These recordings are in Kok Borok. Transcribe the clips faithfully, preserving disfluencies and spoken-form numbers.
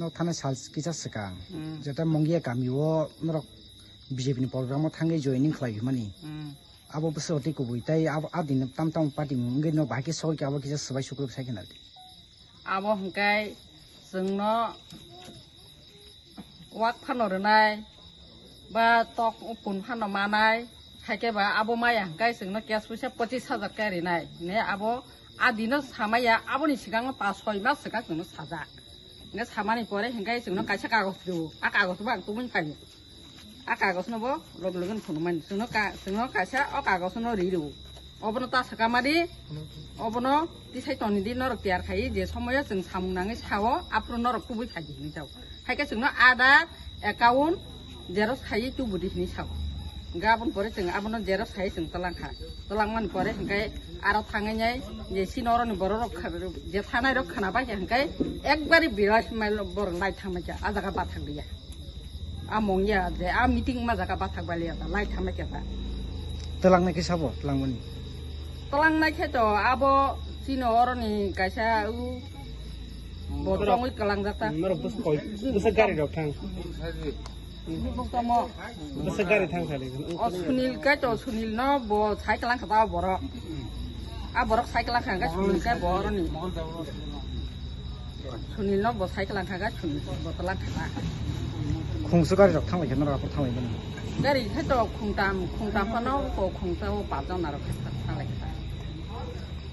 No thana sal kisa swkang, hmm, jeta Mongia kami o norok B J P ni program o thangwi joining khlai mani. Hmm. Abo bwswk tei kubui tei abo, a din tam tam party wngwi no bahai khe sogwi khe abo kisa swbai sukruk sai khe nadi. Abo hwnkhe chwngno wak phano rwnai, ba tok pun phano manai, haikhe ba abo maya hwnkhe chwngno cash puisa pochis hajar khe rinai. Ne abo a dino samaya, aboni swkangno pas soi mas swkang chwngno sajak. Hwnkhe samani pore hwnkhe chwngno kaisa kagoj rwo, a kagoj bo ang tubui phaio. A kagoj no bo log loge no phunukmani. Chwngno ka-, chwngno kaisa o kagoj no ri rwo. Obono ta swkama di, obono tisai toni di, norok tiyar khai je somoyo chwng samung nangwi sao, aphuru norok tubui phaidi hinwi jao. Haikhe chwngno Aadhaar, account, xerox khai tubudi hinwi sao. Hwnkhe aboni pore chwng abono xerox khai chwng twlang kha. Twlangmani pore hwnkhe aro thangwi nai je chini oroni borok rok kha-, je thanai rok khna bai khe hwnkhe ekbari birat mail borok lai thangma khe a jaga bathang liya. A mongya je a meeting ma jaga bathak baliya ta lai thamai khe ta. Twlangnai khe sabo, twlangmani. Twlangnai khe to abo chini oroni kaisa u bo tongwi twlangjak ta. Norok bwswk koi, bwswk gari rok thang. Bwswk tamo. Bwswk gari thang sali. O Sunil kai to, Sunil no bo cycle ang kha ta borok. A borok cycle ang kha, Sunil kai bo oroni. Sunil no bo cycle ang kha, Sunil bo twlang kha. Khungsu gari rok thanglai khe norok aphuru thanglai mani. Gari khe to khungtam, khungtam phano ko khungsa o pajon narok khe thanglai kha.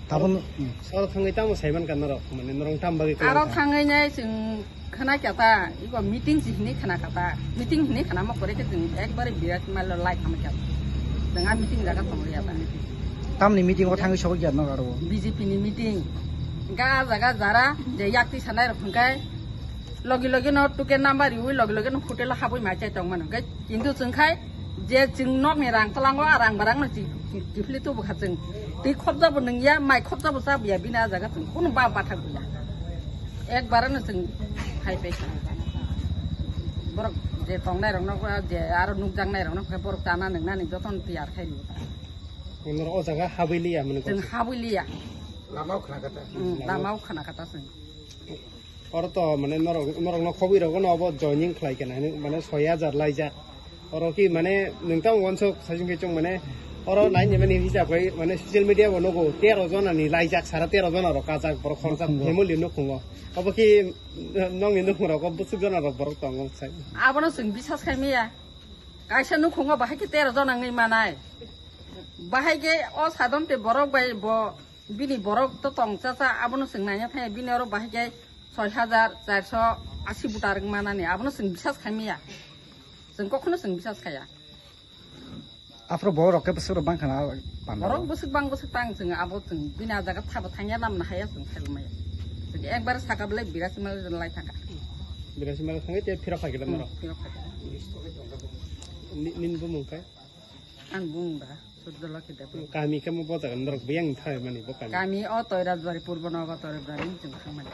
Tabun, hmm. Oro thangwi tamo saiman ka norok, mane norok tam bagwi kwlai aro kha. Thangwi nai chwng khna kya ta, iko meeting si hinwi khna kha ta. Meeting hinwi khna ma kore khe chwng ekbare birat mal lo lai khama kya. Chwng a meeting jaga tongwi ya ta. Tamni meeting o thangwi sogwi ya norok aro. B J P ni meeting. Ga jaga jara je yak twi sanai rok hwnkhe logi logi no tuke number riwi logi logi no hotel o habwi mai chai tong mano. Hwnkhe kintu chwng khai je chwng nokni rang twlango a rang barang no chi-, chi-, chifli tubu kha chwng. Twi khopjabo nung ya, mai khopjabo cha ya, bini a jaga chwng kunu ba bathak ya. Ekbar no chwng khai pai kha. Borok je tongnai rok no je aro nukjaknai rok no khe borok chana nungnani jotono tiyar khai rw. Norok o jaga habwi liya mane. Chwng habwi liya. Lama o khna kha ta. Hmm, lama o khna kha ta chwng. Oro to mane norok, norok no khobwi rogo no obo joining khlai khe nai, mane soi hajar laijak. Oro ki mane nwng tamo wansuk saichung khe chwng mane oro nai ni mani hisab khai mane social media bo nugo tero jona ni laijak, sara tero jona rok kajak borok khoroksa family nukhungo. Obo ki nokni nukhung rogo bwswk jona rok borok tongo sai. Abono chwng bisas khai maya. Kaisa nukhungo bahai khe tero jona wngwi manai. Bahai khe o sadon te borok bai bo bini borok to tong cha cha abono chwng naina thangya bini oro bahai khe soi hajar charso asi butar wng manani, abono chwng bisas khai maya. Chwng kokhono chwng bisas khaya. Aphuru borok rok khe bwswk rok bang khana panda borok rok? Bwswk bang bwswk tang chwng abo chwng bini a jaga thabo thangya namna haya chwng khai maya. Chwng ekbar saka belai birasi mal lai thangkha. Birasi mal thangwi te phirok khai khe hmm, norok. Phirok khai khe. Ni, nini bumung khe? Ang bumung da. Surjolokhi Debbarma. Kami khe mo bo jaga norok biyang thai mani bo kami. Kami o Toirajbari, Purbo Nogo Toirajbari chwng thangmani.